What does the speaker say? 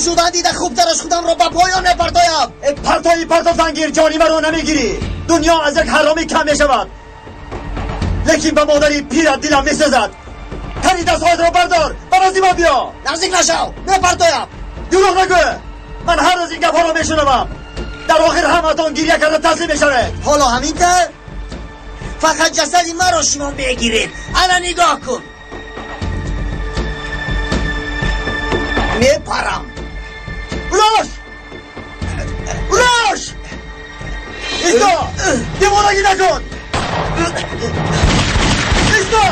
шудан дида хубтараш худамро ба поён мепартоям. Партои партофтангир, ҷони маро намегирӣ. Дунё аз як ҳаромӣ кам мешавад, лекин ба модари пират дилам месӯзад. Кани дастҳоятро бардор, ба назди ман биё. Наздик нашав, мепартоям. Дурӯғ нагӯ, ман ҳар рӯз ин гапҳоро мешунавам. Дар охир ҳаматон гирья карда таслим мешавед. Ҳоло ҳамин тавр? Фақат ҷасади маро шумо мегиред. Ана нигоҳ кун, мепарам. Улаш! Улаш! Исто! Девонагӣ накун! Исто!